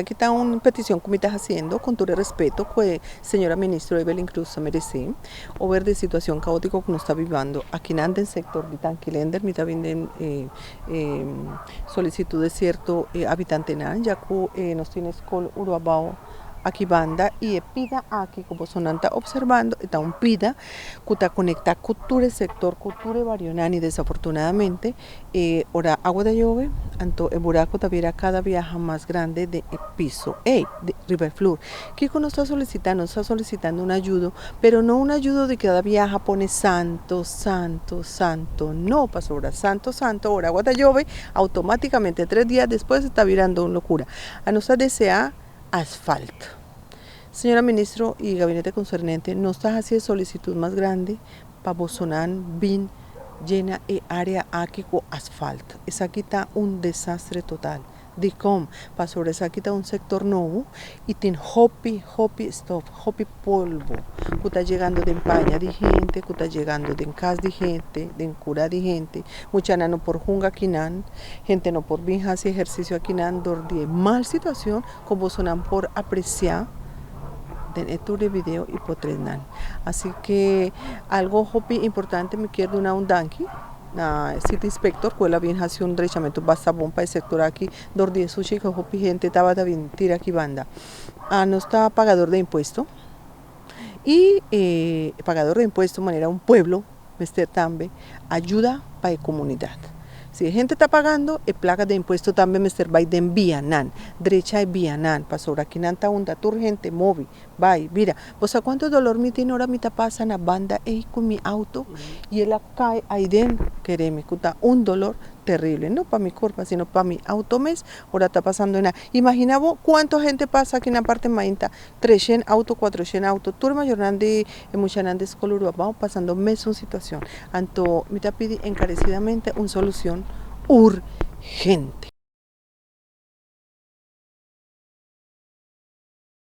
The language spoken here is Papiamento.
Aki ta un peticion cu mi ta haciendo con tur e respeto cu e señora ministro Evelyn Cruz ta merece over di e situacion caotico cu nos ta bibando akinan den sector di Tanki Lender. Mi ta bin den e solicitud di cierto habitantenan ya cu nos tin e scol Uruabao aki banda y e pida aki cu bosonan ta observando e ta un pida cu ta conecta cu tur e sector, cu tur e barionan y desafortunadamente E ora awa ta yobe, anto e buraco ta bira cada biaha mas grande den e piso ey, riba e flur. Kico nos ta solicita? Nos ta solicitando un ayudo, pero no un ayudo di cada biaha pone santo, santo, santo, no, pasobra santo, santo, ora awa ta yobe, automaticamente tres dia despues e ta birando un locura. A nos ta desea asfalto. Señora Ministro y Gabinete concernente, nos ta haci e solicitud mas grandi pa bosonan bin yena e área aki ku asfalt. Esaki ta un desastre total. Dikon? Pasobra esaki ta un sektor nobo i tin hopi, hopi stof, hopi polvo ku ta yegando den paña di hende, ku ta yegando den kas di hende, den kura di hende. Muchanan no por hunga akinan, hende no por bin hasi ehersisio akinan dor di e mal situashon ku bosonan por apresiá den e tur e video i potretnan. Así ke algo hopi importante mi kier duna un danki na e City Inspector ku el a bin hasi un drechamentu basta bon pa e sektor aki dor di e sushi ku hopi hente tabata bin tira aki banda. Nos ta pagador de impuesto i e pagador de impuesto manera un pueblo mester tambe ayuda pa e comunidad. Si e hende ta pagando, e placa de impuesto tambe mester bay den bianan, drecha e bianan, pasobra akinan ta unda tur hende mobi, bay, bira. Bo sa cuanto dolor mi tin ora mi ta pasa na banda ey cu mi auto y el a cay ayden? Keremi cu ta un dolor terrible, no pa mi curpa, sino pa mi auto mes, ora ta pasando ena. Imagina bo cuanto hende pasa aki na parte mainta Treshen auto, cuatroshen auto, tur mayornan di e muchanan di scol Uruabao pasando mesun situacion. Anto mi ta pidi encarecidamente un solucion urgente.